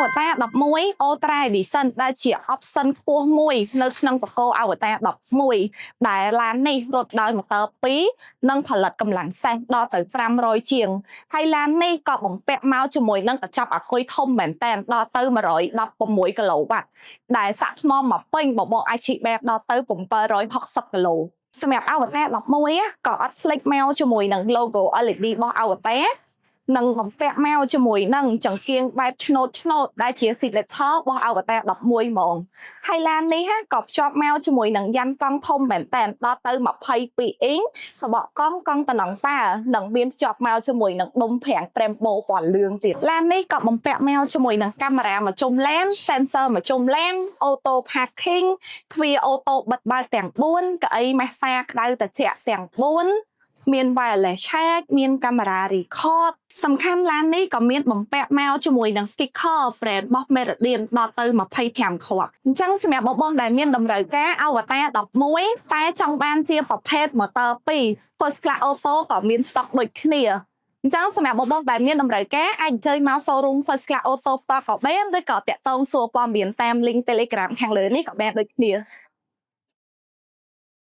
Avatr 11 Ultra Edition ដែលជា option ខ្ពស់មួយនៅក្នុងត្រកូល Avatr 11ដែលឡាននេះរត់ដោយម៉ូទ័រ2និងផលិតកម្លាំងសេះដល់ទៅ500ជាងហើយឡាននេះក៏បំពាក់មកជាមួយនឹងកញ្ចប់អាគុយធំមែនតែនដល់ទៅ116គីឡូវ៉ាត់ដែលសាក់ថ្មមកពេញបបកអាចជិះបែបដល់ទៅ760គីឡូសម្រាប់ Avatr 11ក៏អត់ភ្លេចមកជាមួយនឹង logo LED របស់ Avatr និងបំពាក់មកជាមួយនឹងចង្គៀងបែបឆ្នូតឆ្នូតដែលជា signature របស់ Avatr 11ហ្មងហើយឡាននេះក៏ភ្ជាប់មកជាមួយនឹងយ៉ាន់កង់ធំមែនតែនដល់ទៅ22អ៊ីងសបកកង់កង់តំណងប៉ានិងមានភ្ជាប់មកជាមួយនឹងដុំហ្វ្រាំង Brembo ពណ៌លឿងទៀតឡាននេះក៏បំពាក់មកជាមួយនឹងកាមេរ៉ាមួយជុំឡាន sensor មួយជុំឡាន auto parking ទ្វារ auto បិទបើកទាំង4កៅអីម៉ាស្សាក្តៅត្រជាក់ទាំង4មាន wireless charge មានកាមេរ៉ា record សំខាន់ឡាននេះក៏មានបំពាក់មកជាមួយនឹង speaker brand របស់ Meridian ដល់ទៅ25គ្រាប់អញ្ចឹងសម្រាប់បងប្អូនដែលមានតម្រូវការ Avatr 11តែចង់បានជាប្រភេទ motor 2 First Class Auto ក៏មាន stock ដូចគ្នាអញ្ចឹងសម្រាប់បងប្អូនដែលមានតម្រូវការអាចអញ្ជើញមក showroom First Class Auto ផ្ទាល់ក៏បានឬក៏តាក់ទងសួរព័ត៌មានតាម link Telegram ខាងលើនេះក៏បានដូចគ្នា។